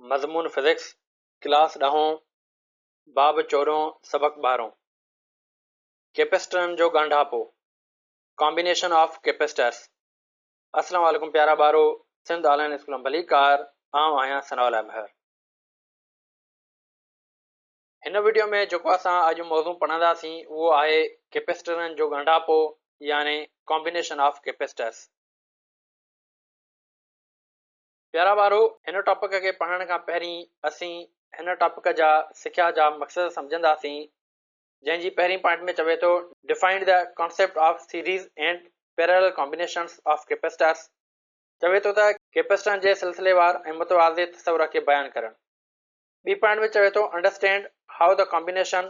مضمون physics, class ڏهون، باب چوڏهون، سبق ٻارهون. ڪيپسٽرن جو ڳانڍاپو، Combination of Capacitors. السلام عليڪم پيارا ٻارو، سنڌ آن لائين اسڪول ۾ ڀليڪار، آئون آهيان ثناء الله مهر. هن وڊيو ۾ جيڪو اسان اڄ موضوع پڙهنداسين اهو آهي ڪيپسٽرن جو ڳانڍاپو يعني Combination of Capacitors. پيارا ٻارو هن ٽاپڪ کي پڙهڻ کان پهرين اسين هن ٽاپڪ جا سکيا جا مقصد سمجهنداسين جنهن جي پهرين پوائنٽ ۾ چوي ٿو Define the concept of series and parallel combinations of capacitors چوي ٿو ته ڪيپسٽرن جي سلسليوار ۽ متوازي تصور کي بيان ڪرڻ. ٻي پوائنٽ ۾ چوي ٿو Understand how the combination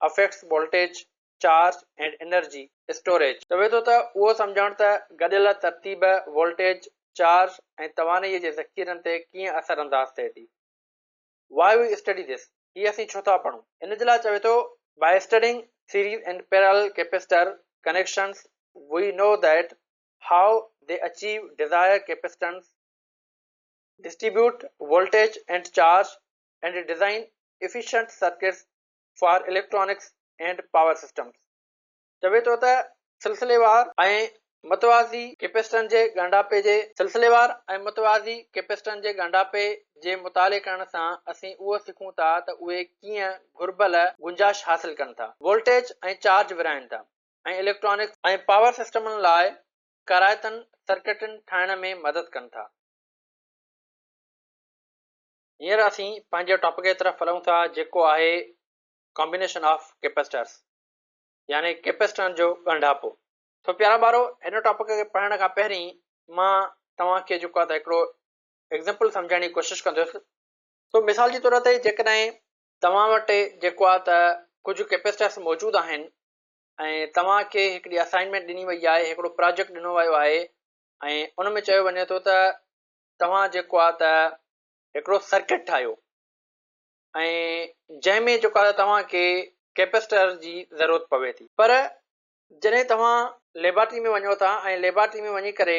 affects voltage, charge and energy storage. چوي ٿو ته اهو سمجهڻ ته گڏيل ترتيب وولٽيج، چارج ۽ توانائي جي ذخيرن تي ڪيئن اثر انداز ٿئي ٿي. Why we study this هي اسين ڇو ٿا پڙهون؟ ان جي لاء چوي ٿو By studying series and parallel capacitor connections we know that how they achieve desired capacitance, distribute voltage and charge and design efficient circuits for electronics and power systems. چوي ٿو ته سلسليوار ۽ متوازي ڪيپيسٽرن جي ڳانڍاپي جي سلسليوار ۽ متوازي ڪيپيسٽرن جي ڳانڍاپي جي مطالعي ڪرڻ سان اسين اهو سکون ٿا ته اهي ڪيئن گهربل گنجائش حاصل ڪن ٿا، وولٽيج ۽ چارج ورهائين ٿا ۽ اليڪٽرانڪس ۽ پاور سسٽمن لاء ڪارائتن سرڪٽن ٺاهڻ ۾ مدد ڪن ٿا. هينئر اسين پنهنجي ٽاپڪ جي طرف هلون ٿا جيڪو آهي ڪامبينيشن آف ڪيپسٽرس يعني ڪيپسٽرن جو ڳانڍاپو. سو پيارا ٻارو هن ٽاپڪ کي پڙهڻ کان پهرين مان توهان کي جيڪو آهي ته هڪڙو ايگزامپل سمجهائڻ جي ڪوشش ڪندس. سو مثال جي طور تي جيڪڏهن توهان وٽ جيڪو آهي ته ڪجهه ڪيپسٽرس موجود آهن ۽ توهان کي هڪڙي اسائنمينٽ ڏني وئي آهي هڪڙو پراجيڪٽ ڏنو ويو آهي ۽ ان ۾ چيو وڃي ٿو ته توهان جيڪو آهي ته هڪڙو سرڪٽ ٺاهيو ۽ جنهن ۾ جيڪو آهي توهان کي ڪيپسٽر جي ضرورت پوي ٿي پر جڏهن توهان ليبارٽري ۾ وڃو ٿا ۽ ليبارٽري ۾ وڃي ڪري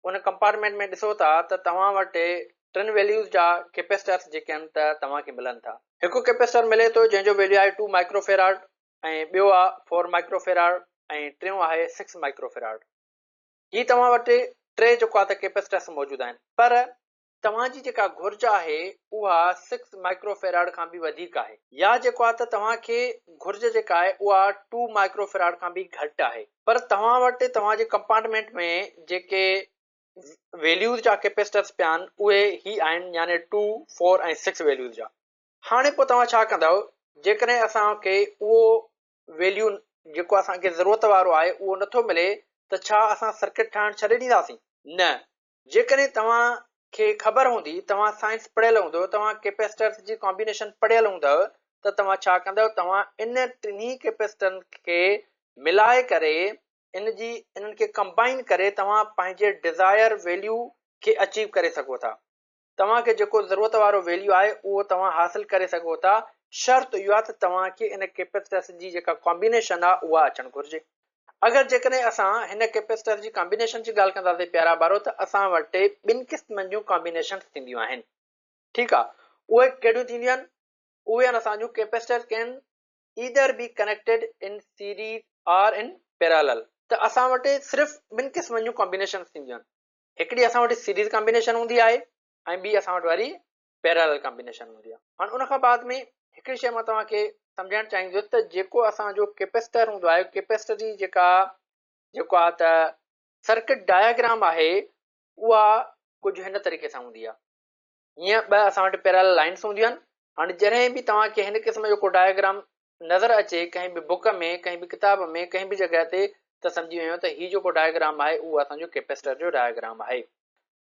ان ڪمپارٽمينٽ ۾ ڏسو ٿا ته توهان وٽ ٽن ويليوز جا ڪيپسٽرس جيڪي آهن ته توهان کي ملن ٿا. هڪ ڪيپسٽر ملي ٿو جنهن جو ويليو آهي ٽو مائڪرو فيراڊ ۽ ٻيو آهي فور مائڪرو فيراڊ ۽ ٽيون آهي سڪس مائڪرو فيراڊ. هي توهان وٽ ٽي جيڪو آهي ته ڪيپسٽرس موجود آهن پر توهان جي جيڪا گهرج آهي اها سڪس مائڪرو فيراڊ کان به وڌيڪ آهي يا جيڪو آهي ته توهان کي گهرج جيڪا آهي اها ٽو مائڪرو فيراڊ کان به گهٽ آهي پر توهان وٽ توهان جي ڪمپارٽمينٽ ۾ جيڪي ويليوز جا ڪيپسٽرس پيا آهن اهي هي آهن يعني ٽو، فور ۽ سڪس ويليوز جا. هاڻي پوء توهان ڇا ڪندؤ جيڪڏهن اسان کي اهو ويليو جيڪو اسان کي ضرورت وارو آهي اهو نٿو ملي ته ڇا اسان سرڪٽ ٺاهڻ ڇڏي ڏينداسين؟ نه. جيڪڏهن توهان کي خبر هوندي، توهان سائنس پڙهيل هوندو، توهان ڪيپيسٽرز جي ڪامبينيشن پڙهيل هوندؤ ته توهان ڇا ڪندؤ، توهان ان ٽنهي ڪيپيسٽرن کي ملائي ڪري ان جي انهن کي ڪمبائن ڪري توهان پنهنجي ڊزائر ويليو کي اچيو ڪري سگهو ٿا. توهان کي جيڪو ضرورت وارو ويليو آهي اهو توهان حاصل ڪري سگهو ٿا، شرط اهو آهي ته توهان کي ان ڪيپسٽرس جي جيڪا ڪامبينيشن آهي اها اچڻ گهرجي. اگر جيڪڏهن اسان هن ڪيپسٽرس جي ڪامبينيشن جي ڳالهه ڪنداسين پيارا ٻارو ته اسان وٽ ٻن قسمن جون ڪامبينيشنس ٿينديون آهن ٺيڪ آهي اهي ڪهڙيون ٿينديون آهن اهي آهن اسان جون capacitor can either be connected in series or in parallel ته اسان وٽ صرف ٻن قسمن جون ڪامبينيشنس ٿينديون آهن هڪڙي اسان وٽ سيريز ڪامبينيشن هوندي آهي ۽ ٻي اسان وٽ وري پيرالل ڪامبينيشن هوندي آهي. هاڻ ان کان بعد ۾ هڪڙي شيء مان توهان کي سمجهائڻ چاهيندس ته جيڪو اسان جو ڪيپيسٽر هوندو آهي ڪيپيسٽر جي جيڪا جيڪو آهي ته سرڪٽ ڊاياگرام آهي اها ڪجهه هن طريقي سان هوندي آهي. هيئن ٻه اسان وٽ پيرالل لائنس هونديون آهن. هاڻي جڏهن به توهان کي هن قسم جو ڪو ڊاياگرام نظر اچي ڪنهن به بڪ ۾ ڪنهن به ڪتاب ۾ ڪنهن به جڳهه تي ته سمجهي وڃو ته هي جيڪو ڊائگرام آهي اهو اسان جو ڪيپيسٽر جو ڊائگرام آهي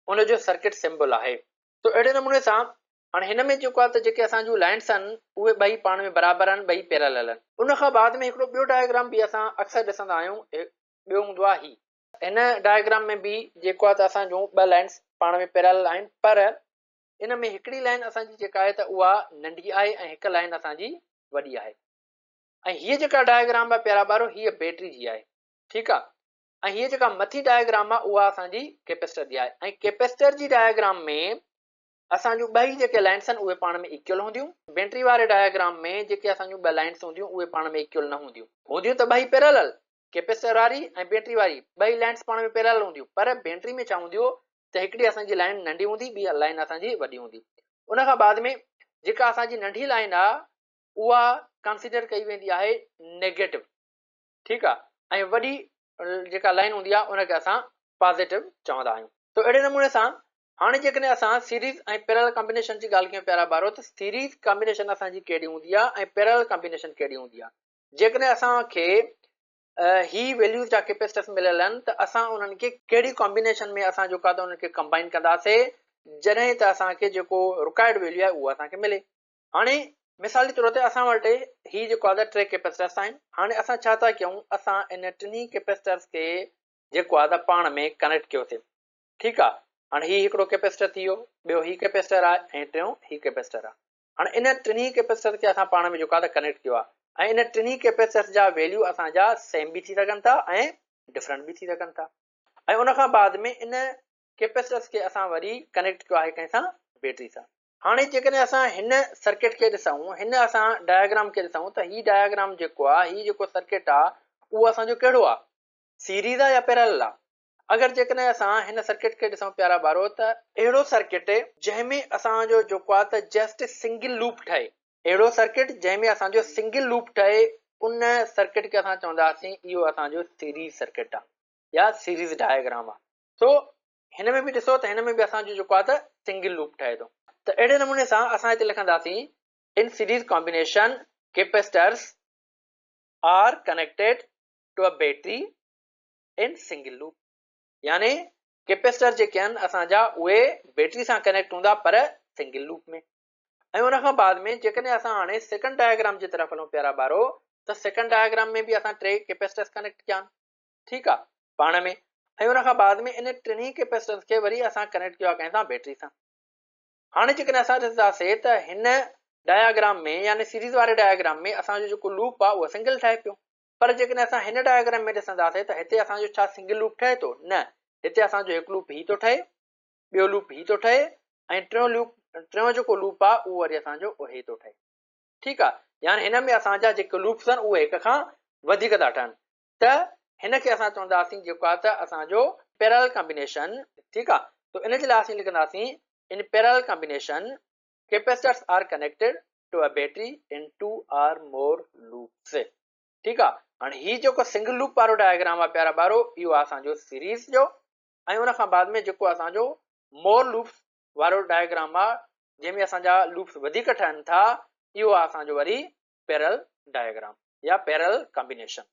ان جو سرڪٽ سمبل آهي تو اهڙي نموني سان هاڻي هن ۾ جيڪو آهي ته جيڪي اسان جون لائنس آهن اهي ٻئي پاڻ ۾ برابر آهن ٻئي پيرالل آهن ان کان بعد ۾ هڪڙو ٻيو ڊائگرام به اسان اڪثر ڏسندا آهيون ٻيو هوندو آهي هي هن ڊائگرام ۾ به جيڪو آهي ته اسان جون ٻه لائنس پاڻ ۾ پيرالل آهن پر ان ۾ هڪڙي لائن اسان جي جيڪا آهي ته اها ننڍي آهي ۽ هڪ لائن اسان جي وڏي آهي ۽ هيء جيڪا ڊائگرام آهي پيارا ٻارو هيء بيٽري جي آهي ٺيڪ آهي ۽ هيء جيڪا مٿي ڊائگرام آهي اها اسان جي ڪيپيسٽر جي آهي ۽ ڪيپيسٽر جي ڊائگرام ۾ اسان جون ٻئي جيڪي لائنس آهن اهي پاڻ ۾ ايڪول هونديون. بيٽري واري ڊاياگرام ۾ جيڪي اسان جون ٻه لائنس هونديون اهي پاڻ ۾ ايڪول نه هونديون. هونديون ته ٻئي پيرالل، ڪيپيسٽر واري ۽ بيٽري واري ٻئي لائنس پاڻ ۾ پيرالل هونديون پر بيٽري ۾ ڇا هونديو ته هڪڙي اسان جي لائن ننڍي هوندي ٻي لائن اسان جي وڏي هوندي. ان کان بعد ۾ جيڪا اسان جي ننڍي لائن آهي اها ڪنسيڊر ڪئي ويندي آهي نيگيٽو، ٺيڪ آ، ۽ وڏي جيڪا لائن هوندي آ ان کي اسان پازيٽو چوندا آهيون. تو اهڙي نموني سان هاڻي جيڪڏهن اسان سيريز ۽ پيرالل ڪمبينيشن جي ڳالهه ڪيون پيارا ٻارو ته سيريز ڪمبينيشن اسان جي ڪهڙي هوندي آ ۽ پيرالل ڪمبينيشن ڪهڙي هوندي آ. جيڪڏهن اسان کي هي ويليوز جا ڪيپيسٽرس مليل آهن ته اسان انهن کي ڪهڙي ڪمبينيشن ۾ اسان جيڪو آ ته انهن کي ڪمبائن ڪنداسي جڏهن ته اسان کي جيڪو رڪوائرڊ ويليو آهي اهو اسان کي ملي. هاڻي مثال جي طور تي اسان وٽ هي جيڪو آهي ته ٽي ڪيپيسٽرس آهن. هاڻي اسان ڇا ٿا ڪيون، اسان ان ٽنهي ڪيپيسٽرس کي جيڪو آهي ته پاڻ ۾ ڪنيڪٽ ڪيوسي. ٺيڪ آهي. هاڻي هي هڪڙو ڪيپيسٽر ٿي ويو، ٻيو هي ڪيپيسٽر آهي ۽ ٽيون هي ڪيپيسٽر آهي. هاڻي ان ٽنهي ڪيپيسٽرس کي اسان پاڻ ۾ جيڪو آهي ته ڪنيڪٽ ڪيو آهي ۽ ان ٽنهي ڪيپيسٽرس جا ويليو اسان جا سيم به ٿي سگهن ٿا ۽ ڊفرنٽ به ٿي سگهن ٿا. ۽ ان کان بعد ۾ ان ڪيپيسٽرس کي اسان وري ڪنيڪٽ ڪيو آهي ڪنهن سان؟ بيٽري سان. هاڻي جيڪڏهن اسان هن سرڪٽ کي ڏسون، هن اسان ڊاياگرام کي ڏسون ته هي ڊاياگرام جيڪو آ، هي جيڪو سرڪٽ آ، اهو اسان جو ڪهڙو آ؟ سيريز آ يا پيرالل آ؟ اگر جيڪڏهن اسان هن سرڪٽ کي ڏسون پيارا ٻارو ته اهڙو سرڪٽ جنهن ۾ اسان جو جيڪو آ ته جسٽ سنگل لوپ ٺهي، اهڙو سرڪٽ جنهن ۾ اسان جو سنگل لوپ ٺهي ان سرڪٽ کي اسان چونداسين اهو اسان جو سيريز سرڪٽ آ يا سيريز ڊاياگرام آ. سو هن ۾ به ڏسو ته هن ۾ به اسان جو جيڪو آهي ته سنگل لوپ ٺهي ٿو ته اهڙي نموني سان اسان هتي لکنداسين in series combination capacitors are connected to a battery in single loop يعني ڪيپيسٽر جيڪي آهن اسان جا اهي بيٽري سان ڪنيڪٽ هوندا پر سنگل لوپ ۾. ۽ ان کان بعد ۾ جيڪڏهن اسان هاڻي سيڪنڊ ڊائگرام جي طرف هلون پيارا ٻارو ته سيڪنڊ ڊائگرام ۾ به اسان ٽي ڪيپيسٽرس ڪنيڪٽ ڪيا آهن. ٺيڪ آ پاڻ ۾ ۽ ان کان بعد ۾ ان ٽنهي ڪيپيسٽرز کي وري اسان ڪنيڪٽ ڪيو آ ڪنهن سان بيٽري سان. هاڻي جيڪڏهن اسان ڏسنداسي ته هن ڊاياگرام ۾ يعني سيريز واري ڊاياگرام ۾ اسان جو جيڪو لوپ آ اهو سنگل ٺهي پيو پر جيڪڏهن اسان هن ڊاياگرام ۾ ڏسنداسي ته هتي اسان جو ڇا سنگل لوپ ٺهي ٿو؟ نه، هتي اسان جو هڪ لوپ هي ٿو ٺهي، ٻيو لوپ هي ٿو ٺهي ۽ ٽيون لوپ ٽيون جيڪو لوپ آ اهو وري اسان جو هي ٿو ٺهي. ٺيڪ آ يعني هن ۾ اسان جا جيڪي لوپس آهن اهي هڪ کان وڌيڪ ٿا ٺهن. ته هن کي اسان چونداسين جيڪو آهي ته اسان جو پيرالل ڪمبينيشن ٺيڪ آهي ته ان جي لاء اسين لکنداسين in parallel combination capacitors are connected to a battery in two or more loops ٺيڪ آهي هاڻي هي جيڪو سنگل لوپ وارو ڊائگرام آهي پيارا ٻارو اهو آهي اسان جو سيريز جو ۽ ان کان بعد ۾ جيڪو اسان جو مور لوپس وارو ڊائگرام آهي جنهن ۾ اسان جا لوپس وڌيڪ ٺهن ٿا اهو آهي اسان جو وري پيرل ڊائگرام يا پيرل ڪمبينيشن.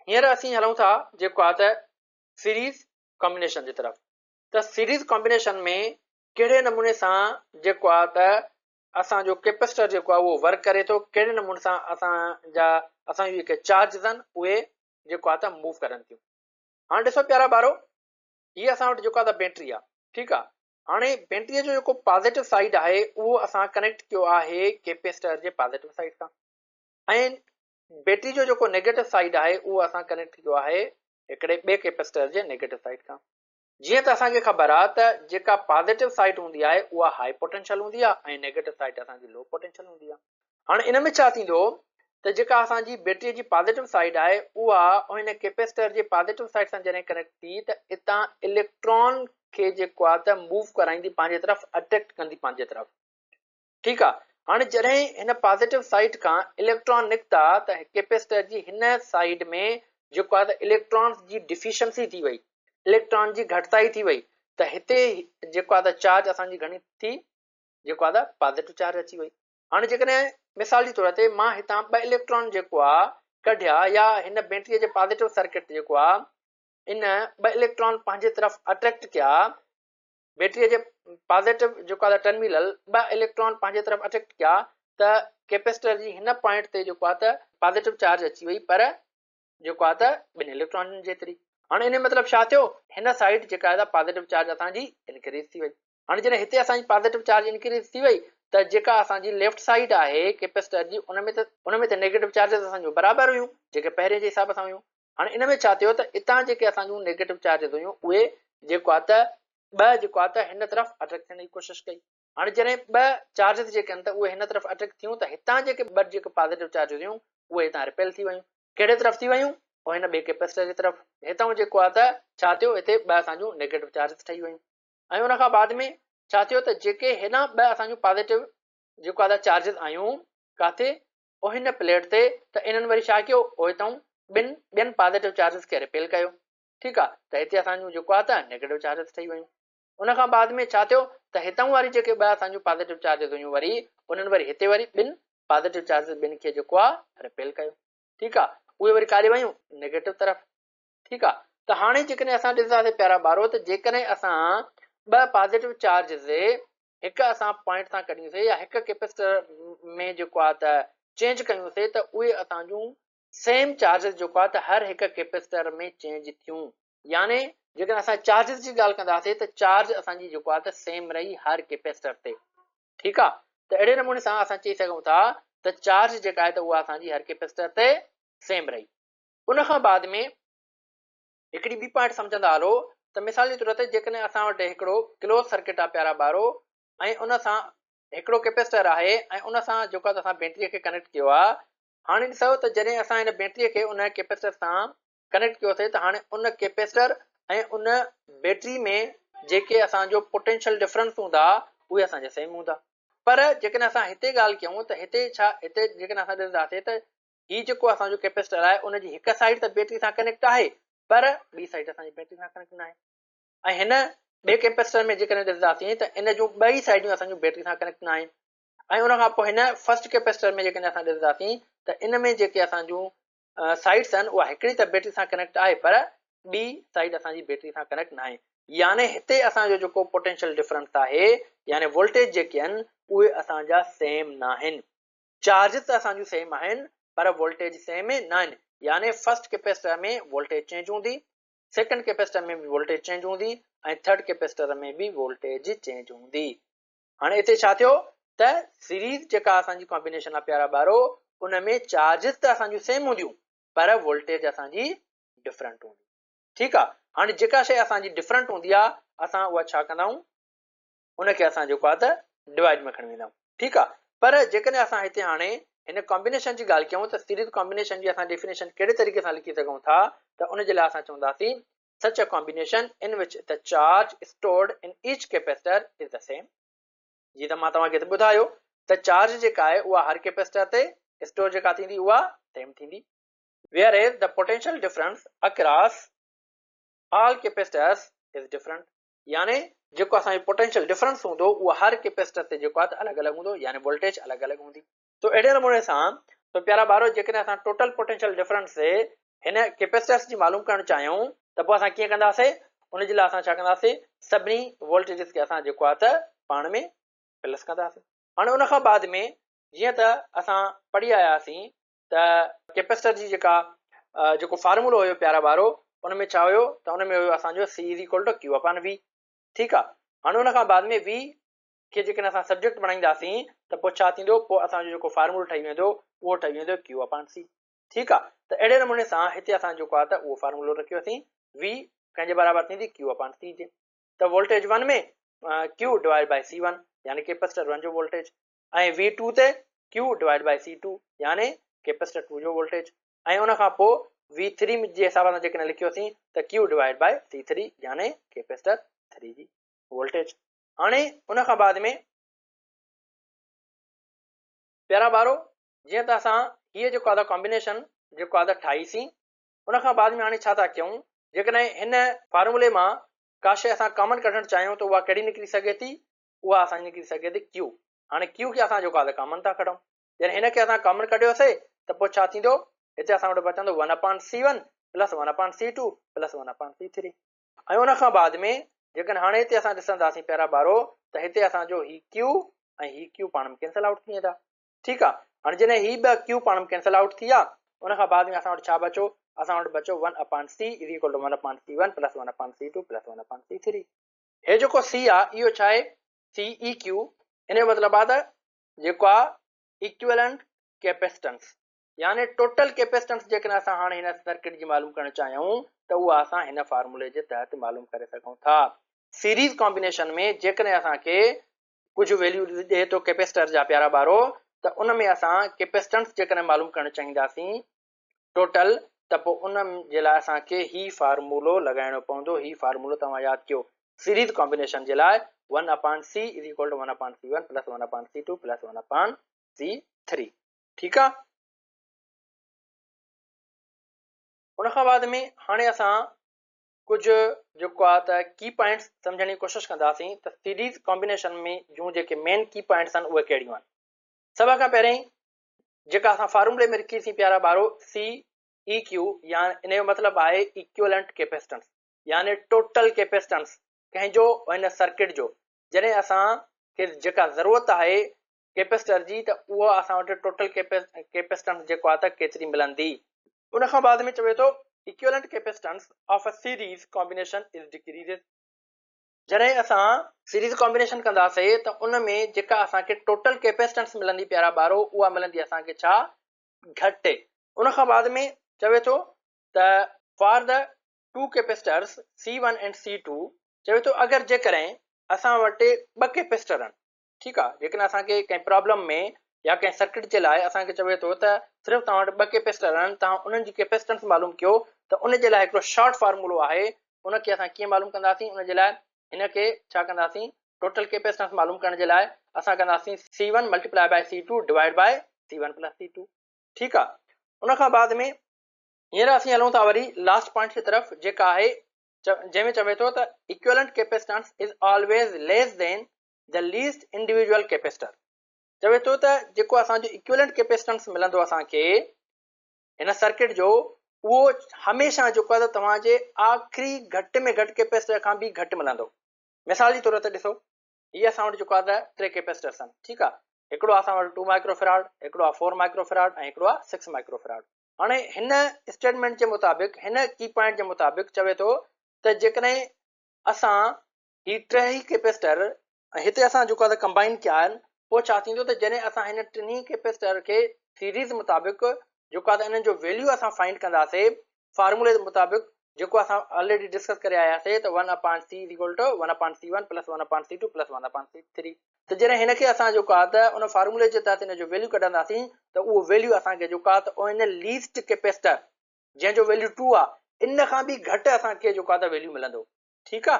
هينئر اسين هلون ٿا جيڪو آهي ته سيريز ڪمبينيشن جي طرف ته سيريز ڪمبينيشن ۾ ڪهڙي نموني سان جيڪو آهي ته اسان جو ڪيپسٽر جيڪو آهي اهو ورڪ ڪري ٿو، ڪهڙي نموني سان اسان جا اسان جون جيڪي چارجز آهن اهي جيڪو آهي ته موو ڪرن ٿيون. هاڻي ڏسو پيارا ٻارو هي اسان وٽ جيڪو آهي ته بيٽري آهي ٺيڪ آهي. هاڻي بيٽري جو جيڪو پازيٽو سائيڊ آهي اهو اسان ڪنيڪٽ ڪيو آهي ڪيپيسٽر جي پازيٽو سائيڊ سان ۽ بيٽري جو جيڪو نيگيٽو سائيڊ آهي اهو اسان ڪنيڪٽ ڪيو آهي هڪڙي ٻئي ڪيپيسٽر جي نيگيٽو سائيڊ کان. جيئن ته اسان کي خبر آهي ته جيڪا پازيٽو سائيڊ هوندي آهي اها هائي پوٽينشل هوندي آهي ۽ نيگيٽو سائيڊ اسان جي لو پوٽينشل هوندي آهي. هاڻي ان ۾ ڇا ٿيندو ته جيڪا اسان جي بيٽري جي پازيٽو سائيڊ آهي اها ان ڪيپيسٽر جي پازيٽو سائيڊ سان جڏهن ڪنيڪٽ ٿي ته اتان اليڪٽران کي جيڪو آهي ته موو ڪرائيندي پنهنجي طرف اٽريڪٽ ڪندي پنهنجي طرف ٺيڪ آهي. هاڻي جڏهن هن پازيٽو سائيڊ کان اليڪٽران نڪتا ته ڪيپيسٽر جي هن سائيڊ ۾ جيڪو آهي ته اليڪٽرانس جي ڊفيشنسي ٿي وئي، اليڪٽران جي گهٽتائي ٿي وئي ته هتي جيڪو آهي ته چارج اسان جي گهڻي ٿي جيڪو آهي ته پازيٽو چارج اچي وئي. هاڻي جيڪڏهن مثال جي طور تي مان هتان ٻه اليڪٽران جيڪو آ ڪڍيا يا هن بيٽري جي پازيٽو سرڪٽ جيڪو آ ان ٻه اليڪٽران پنهنجي طرف اٽريڪٽ ڪيا، بيٽري جي پازيٽو جيڪو آ ٽرمينل ٻه اليڪٽران پنهنجي طرف اٽريڪٽ ڪيا ته ڪيپيسٽر جي هن پوائنٽ تي جيڪو آ ته پازيٽو چارج اچي وئي پر جيڪو آ ته ٻن اليڪٽرانن جيتري. هاڻي ان جو مطلب ڇا ٿيو هن سائيڊ جيڪا آ پازيٽو چارج اسان جي انڪريز ٿي وئي. هاڻي جڏهن هتي اسان جي پازيٽو چارج انڪريز ٿي وئي ته جيڪا اسان جي ليفٽ سائيڊ آهي ڪيپيسٽر جي ان ۾ ته ان ۾ ته نيگيٽو چارجز اسان جون برابر هيون جيڪي پهرين جي حساب سان هيون. هاڻي ان ۾ ڇا ٿيو ته اتان جيڪي اسان جون نيگيٽو چارجز هيون اهي جيڪو آهي ته ٻه جيڪو آهي ته هن طرف اٽريڪٽ ٿيڻ جي ڪوشش ڪئي. هاڻي جڏهن ٻه چارجز جيڪي آهن ته اهي هن طرف اٽريڪٽ ٿيون ته هتان جيڪي ٻه جيڪي پازيٽو چارجز هيون اهي هتان رپيل ٿي ويون. ڪهڙي طرف ٿي ويون؟ اهي هن ٻئي ڪيپيسٽر جي طرف. هتان جيڪو آهي ته ڇا ٿيو هتي ٻه اسان جون نيگيٽو چارجز ٺهي ويون ۽ ان کان بعد ۾ ڇا ٿيو ته جيڪي هيڏانهن ٻه اسان جون پازيٽو جيڪو آهي ته چارجز آيون ڪاٿي اهي هن پليٽ تي ته انهن وري ڇا ڪيو اهي هتان ٻن ٻين پازيٽو چارجز کي رپيل ڪيو. ٺيڪ آ ته هتي اسان جون جيڪو آ ته نيگيٽو چارجز ٺهي ويون. ان کان بعد ۾ ڇا ٿيو ته هتان واري جيڪي ٻه اسان جون پازيٽو چارجز هيون وري انهن وري هتي وري ٻن پازيٽو چارجز ٻن کي جيڪو آ رپيل ڪيو. ٺيڪ آ اهي وري ڪاڏي ويون نيگيٽو طرف. ٺيڪ آ ته هاڻي جيڪڏهن اسان ڏسنداسين پيارا ٻارو ته جيڪڏهن اسان ٻه پازيٽو چارجز هڪ اسان پوائنٽ تان ڪڍيونسي يا هڪ ڪيپيسٽر ۾ جيڪو آ ته چينج ڪيونسي ته اهي اسان جون سيم چارجز جيڪو آهي ته هر هڪ ڪيپيسٽر ۾ چينج ٿيون يعني جيڪڏهن اسان چارجز جي ڳالهه ڪنداسين ته چارج اسان جي جيڪو آهي ته سيم رهي هر ڪيپيسٽر تي ٺيڪ آهي ته اهڙي نموني سان اسان چئي سگهون ٿا ته چارج جيڪا آهي ته اها اسان جي هر ڪيپيسٽر تي سيم رهي. ان کان بعد ۾ هڪڙي ٻي پوائنٽ سمجهندا هلو ته مثال جي طور تي جيڪڏهن اسان وٽ هڪڙو ڪلوز سرڪٽ آهي پيارا ٻارو ۽ ان سان هڪڙو ڪيپيسٽر آهي ۽ ان سان جيڪو آهي اسان بيٽري کي ڪنيڪٽ ڪيو آهي هاڻي ڏسو ته جڏهن اسان هن بيٽري کي ان ڪيپيسٽر سان ڪنيڪٽ ڪيوسي ته هاڻي ان ڪيپيسٽر ۽ ان بيٽري ۾ جيڪي اسان جو پوٽينشل ڊفرنس هوندا اهي اسان جا سيم هوندا پر جيڪڏهن اسان هتي ڳالهه ڪيون ته هتي ڇا هتي جيڪڏهن اسان ڏسنداسي ته هي جيڪو اسان جو ڪيپيسٽر آهي ان جي هڪ سائيڊ ته بيٽري سان ڪنيڪٽ آهي پر ٻي سائيڊ اسان جي بيٽري سان ڪنيڪٽ ناهي ۽ هن ٻئي ڪيپيسٽر ۾ جيڪڏهن ڏسنداسين ته ان جون ٻئي سائيڊون اسان جون بيٽري سان ڪنيڪٽ ناهن ۽ ان کان پوء هن فرسٽ ڪيپيسٽر ۾ جيڪڏهن اسان ڏسنداسين ته ان ۾ جيڪي اسان جون سائيڊس آهن اها هڪڙي ته بيٽري سان ڪنيڪٽ آهي پر ٻي سائيڊ اسان جي بيٽري سان ڪنيڪٽ ناهي يعني هتي اسان جو جيڪو پوٽينشل ڊفرنس آهي يعني وولٽيج جيڪي آهن اهي اسان جا سيم ناهن چارجز ته اسان جون سيم آهن پر وولٽيج سيم ناهن يعني فرسٽ ڪيپيسٽر ۾ وولٽيج چينج هوندي سيڪنڊ ڪيپيسٽر ۾ به وولٽيج چينج هوندي ۽ ٿرڊ ڪيپيسٽر ۾ به وولٽيج چينج هوندي. هاڻي اتي ڇا ٿيو ته سيريز جيڪا اسان جي ڪامبينيشن آ پيارا ٻارو ان ۾ چارجز ته اسان جون سيم هونديون پر وولٽيج اسان جي ڊفرنٽ هوندي ٺيڪ آ هاڻي جيڪا شيء اسان جي ڊفرنٽ هوندي آ اسان اها ڇا ڪندا آهيون ان کي اسان جيڪو آ ته ڊوائيڊ ۾ کڻي ويندا آهيون ٺيڪ آ پر جيڪڏهن اسان هتي هاڻي هن ڪامبينيشن جي ڳالهه ڪيون ته سيريز ڪامبينيشن جي اسان ڊيفينيشن ڪهڙي طريقي سان لکي سگهون ٿا ته ان جي لاء اسان چونداسين such a combination in which the charge stored in each capacitor is the same. جيئن ته مان توهان کي هتي ٻڌايو ته چارج جيڪا آهي اها هر ڪيپيسٽر تي اسٽور جيڪا ٿيندي اها سيم ٿيندي. Whereas the potential difference across all capacitors is different يعني جيڪو اسان جو پوٽينشل ڊفرنس هوندو اهو هر ڪيپيسٽر تي جيڪو آهي ته الڳ الڳ هوندو يعني وولٽيج الڳ الڳ هوندي. تو اهڙي نموني سان تو پيارا ٻارو جيڪڏهن اسان ٽوٽل پوٽينشل ڊفرنس هن ڪيپيسٽرس جي معلوم ڪرڻ چاهيون ته پوء اسان ڪيئن ڪنداسي ان جي لاء اسان ڇا ڪنداسي سڀني وولٽيجز کي اسان جيڪو آهي ته پاڻ ۾ پلس ڪنداسي. هاڻي ان کان بعد ۾ جيئن ته اسان پڙهي آياسين ته ڪيپيسٽر جي جيڪا جيڪو فارمولو هيو پيارا ٻارو ان ۾ ڇا هيو ته ان ۾ هيو اسان جو C is equal to Q upon V ٺيڪ آهي هاڻي ان کان بعد ۾ وي کي جيڪڏهن اسان سبجيڪٽ بڻائينداسين ته پوء ڇا ٿيندو پوء اسان جو جيڪو فارمولو ٺهي ويندو اهو ٺهي ويندو ڪيو اپان سي ٺيڪ آ ته اهڙي نموني سان هتي اسان جيڪو آ ته اهو فارمولو رکيوسين وي ڪنهن جي برابر ٿيندي ڪيو اپان سي جي ته voltage 1 ۾ Q divide by C 1 يعني ڪيپسٽر 1 جو وولٽيج ۽ وي 2 تي ڪيو ڊوائيڊ بائي سي 2 يعني ڪيپسٽر 2 جو وولٽيج ۽ ان کان پوء وي 3 جي حساب سان جيڪڏهن لکيوسين ته ڪيو ڊوائيڊ بائي سي 3 يعني ڪيپسٽر 3 جي وولٽيج. هاڻي ان کان بعد ۾ پيارا ٻارو جيئن ته اسان هيء جيڪو آهي ڪامبينيشن جيڪو آهي ٺاهي سين ان کان بعد ۾ هاڻي ڇا ٿا ڪيون جيڪڏهن هن فارمولي مان ڪا شيء اسان ڪامن ڪڍڻ چاهيون ته اها ڪهڙي نڪري سگهي ٿي اها اسان جي نڪري سگهي ٿي ڪيو هاڻي ڪيو کي اسان جيڪو آهي ڪامن ٿا ڪڍون جڏهن هن کي اسان ڪامن ڪڍيوسي ته پوء ڇا ٿيندو هتي اسان وٽ بچندو 1 upon C 1 plus 1 upon C 2 plus 1 upon C 3 ۽ ان کان بعد ۾ جيڪڏهن هاڻي هتي اسان ڏسنداسين پيارا ٻارو ته هتي اسان جو هي ڪيو ۽ هي ڪيو پاڻ ۾ ڪينسل آئوٽ ٿي ويندا ٺيڪ آ هاڻي جڏهن هي ٻه ڪيو پاڻ ۾ ڪينسل آئوٽ ٿي ويا ان کان بعد ۾ اسان وٽ ڇا بچو اسان وٽ بچو 1 upon C is equal to 1 upon C 1 plus 1 upon C 2 plus 1 upon C 3 هي جيڪو سي آ اهو ڇا آهي سي اي ڪيو ان جو مطلب آ ته جيڪو آ ايڪويلنٽ ڪيپيسٽنس يعني ٽوٽل ڪيپيسٽنس جيڪڏهن اسان هاڻي هن سرڪٽ جي معلوم ڪرڻ چاهيون ته اها اسان هن فارمولي جي تحت معلوم ڪري سگهون ٿا. سيريز ڪامبينيشن ۾ جيڪڏهن اسان کي ڪجهه ويليو ڏئي ٿو ڪيپيسٽر جا پيارا ٻارو ته ان ۾ اسان ڪيپيسٽنس جيڪڏهن معلوم ڪرڻ چاهينداسين ٽوٽل ته پوء ان جي لاء اسان کي هي فارمولو لڳائڻو پوندو. هي فارمولو توهان ياد ڪيو، سيريز ڪامبينيشن جي لاء 1 upon C is equal to 1 upon C 1 plus 1 upon C 2 plus 1 upon C 3. ٺيڪ آ، ان کان بعد ۾ هاڻي اسان ڪجهه جيڪو آ ته ڪي پوائنٽس سمجهڻ جي ڪوشش ڪنداسين ته سيريز ڪامبينيشن ۾ جون جيڪي مين ڪي پوائنٽس آهن اهي ڪهڙيون آهن. سڀ کان پهرين جيڪا اسان فارمولي ۾ لکي سين پيارا ٻارو سي اي ڪيو، يا ان جو مطلب آهي ايڪيولنٽ ڪيپيسٽنس، يعني ٽوٽل ڪيپيسٽنس ڪنهن جو ان سرڪٽ جو، جڏهن اسان کي جيڪا ضرورت آهي ڪيپيسٽر جي ته اهو اسان وٽ ٽوٽل ڪيپيسٽنس جيڪو آهي ته ڪيتري ملندي. ان کان بعد ۾ چوي ٿو equivalent capacitance of a series combination is decreases, جڏهن اسان سيريز ڪامبينيشن ڪنداسي ته ان ۾ جيڪا اسان کي ٽوٽل ڪيپيسٽنس ملندي پيارا ٻارو اها ملندي اسان کي ڇا؟ گهٽ. ان کان بعد ۾ چوي ٿو ته for the two capacitors C one and C two, چوي ٿو اگر جيڪڏهن اسان وٽ ٻه ڪيپيسٽر آهن، ٺيڪ آ، جيڪڏهن اسان کي ڪنهن پرابلم ۾ يا ڪنهن سرڪٽ جي لاء اسان کي چوي ٿو ته صرف توهان وٽ ٻه ڪيپيسٽر آهن، توهان انهن جي ڪيپيسٽنس معلوم ڪيو ته ان جي لاء هڪڙو شارٽ فارمولو آهي، ان کي اسان ڪيئن معلوم ڪنداسين؟ ان جي لاء هن کي ڇا ڪنداسين؟ ٽوٽل ڪيپيسٽنس معلوم ڪرڻ جي لاء اسان ڪنداسين C one multiply by C two divide by C one plus C two. ٺيڪ آ، ان کان بعد ۾ هينئر اسين هلون ٿا وري لاسٽ پوائنٽ جي طرف جيڪا آهي جنهن ۾ چوي ٿو ته equivalent capacitance is always less than the least individual capacitor. چوي ٿو ته جيڪو اسان جو ايڪويلنٽ ڪيپيسٽنس ملندو اسان کي هن سرڪٽ جو، اهو هميشه جيڪو آهي ته توهان جي آخري گهٽ ۾ گهٽ ڪيپيسٽر کان به گهٽ ملندو. مثال جي طور تي ڏسو، هي اسان وٽ جيڪو آهي ته ٽي ڪيپيسٽرس آهن، ٺيڪ آهي، هڪڙو اسان وٽ 2 مائڪرو فراڊ، هڪڙو آهي 4 مائڪرو فراڊ ۽ هڪڙو آهي 6 مائڪرو فراڊ. هاڻي هن اسٽيٽمينٽ جي مطابق، هن ڪي پوائنٽ جي مطابق چوي ٿو ته جيڪڏهن اسان هي ٽيهي ڪيپيسٽر ۽ هتي اسان جيڪو آهي ڪمبائن ڪيا آهن، پوء ڇا ٿيندو ته جڏهن اسان هن ٽنهي ڪيپيسٽر کي سيريز مطابق جيڪو آهي انهن جو ويليو اسان فائنڊ ڪنداسي فارمولي مطابق جيڪو اسان آلريڊي ڊسڪس ڪري آياسي ته 1 upon C is equal to 1 upon C 1 plus 1 upon C 2 plus 1 upon C 3، ته جڏهن هن کي اسان جيڪو آهي ته ان فارمولي جي تحت ان جو ويليو ڪڍنداسين ته اهو ويليو اسان کي جيڪو آهي ته ان ليسٽ ڪيپيسٽر جنهن جو ويليو 2 آهي ان کان به گهٽ اسان کي جيڪو آهي ته ويليو ملندو. ٺيڪ آ،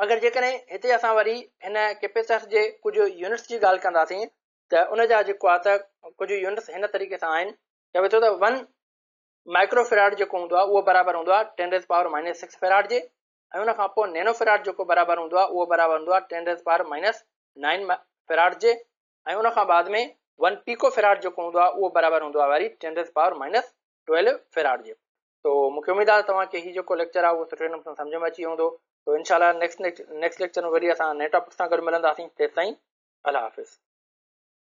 اگر جيڪڏهن هتي اسان وري هن ڪيپيسٽر جي ڪجهه يونٽس جي ڳالهه ڪنداسين ته ان جا جيڪو آ ته ڪجهه يونٽس هن طريقي سان آهن. چوي ٿو ته 1 مائڪرو فراڊ جيڪو هوندو آ اهو برابر هوندو آ 10 ريز پاور مائنس 6 فراڊ جي، ۽ ان کان پوء نينو فراڊ جيڪو برابر هوندو آ اهو برابر هوندو آ 10 ريز پاور مائنس 9 فراڊ جي، ۽ ان کان بعد ۾ 1 پيڪو فراڊ جيڪو هوندو آ اهو برابر هوندو آ وري 10 ريز پاور مائنس 12 فراڊ جي. تو مونکي اميد آهي ته توهان کي هي جيڪو ليڪچر آهي اهو سٺي نموني سان سمجهه ۾ اچي ويو هوندو. تو انشاء الله نيڪسٽ ليڪچر ۾ وري اسان نئين ٽاپڪ سان گڏ ملنداسين، تيستائين الله حافظ.